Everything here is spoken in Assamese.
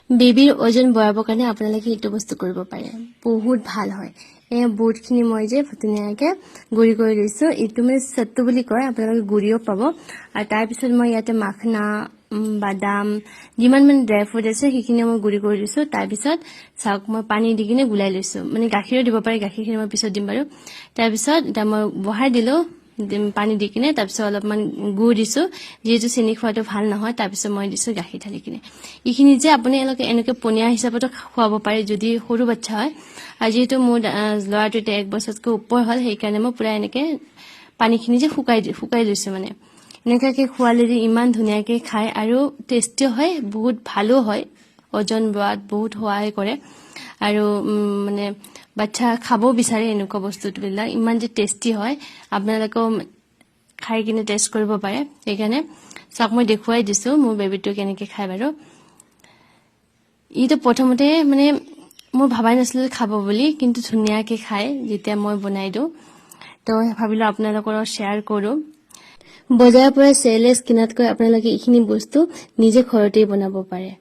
বেবীৰ ওজন বঢ়াবৰ কাৰণে আপোনালোকে এইটো বস্তু কৰিব পাৰে, বহুত ভাল হয়। এই বুটখিনি মই যে ধুনীয়াকৈ গুড়ি কৰি লৈছোঁ। এইটো মানে সত্তু বুলি কয়, আপোনালোকে গুড়িও পাব। আৰু তাৰপিছত মই ইয়াতে মাখনা, বাদাম, যিমান মানে ড্ৰাই ফ্ৰুট আছে, সেইখিনি মই গুড়ি কৰি দিছোঁ। তাৰপিছত চাওক, মই পানী দি কিনে গুলাই লৈছোঁ। মানে গাখীৰো দিব পাৰে, গাখীৰখিনি মই পিছত দিম বাৰু। তাৰপিছত এতিয়া মই বহাই দিলোঁ পানী দি কিনে। তাৰপিছত অলপমান গুড় দিছোঁ, যিহেতু চেনি খোৱাটো ভাল নহয়। তাৰপিছত মই দিছোঁ গাখীৰ ঢালি কিনে। এইখিনি যে আপুনি এনেকৈ এনেকৈ পনীয়া হিচাপতো খুৱাব পাৰে, যদি সৰু বাচ্ছা হয়। আৰু যিহেতু মোৰ ল'ৰাটো এতিয়া 1 বছৰতকৈ ওপৰ হ'ল, সেইকাৰণে মই পূৰা এনেকৈ পানীখিনি যে শুকাই লৈছোঁ। মানে এনেকুৱাকৈ খোৱালে যে ইমান ধুনীয়াকৈ খায় আৰু টেষ্টিও হয়, বহুত ভালো হয়, ওজন বঢ়াত বহুত সহায় কৰে। আৰু মানে বাচ্ছা খাবও বিচাৰে এনেকুৱা বস্তুবিলাক, ইমান যে টেষ্টি হয়। আপোনালোকেও খাই কিনে টেষ্ট কৰিব পাৰে। সেইকাৰণে চাওক, মই দেখুৱাই দিছোঁ মোৰ বেবীটো কেনেকৈ খায় বাৰু। ইটো প্ৰথমতে মানে মই ভাবাই নাছিলোঁ খাব বুলি, কিন্তু ধুনীয়াকৈ খায় যেতিয়া মই বনাই দিওঁ। তো ভাবিলোঁ আপোনালোকৰ শ্বেয়াৰ কৰোঁ। বজাৰৰ পৰা চেৰেলেক্স কিনাতকৈ আপোনালোকে এইখিনি বস্তু নিজে ঘৰতেই বনাব পাৰে।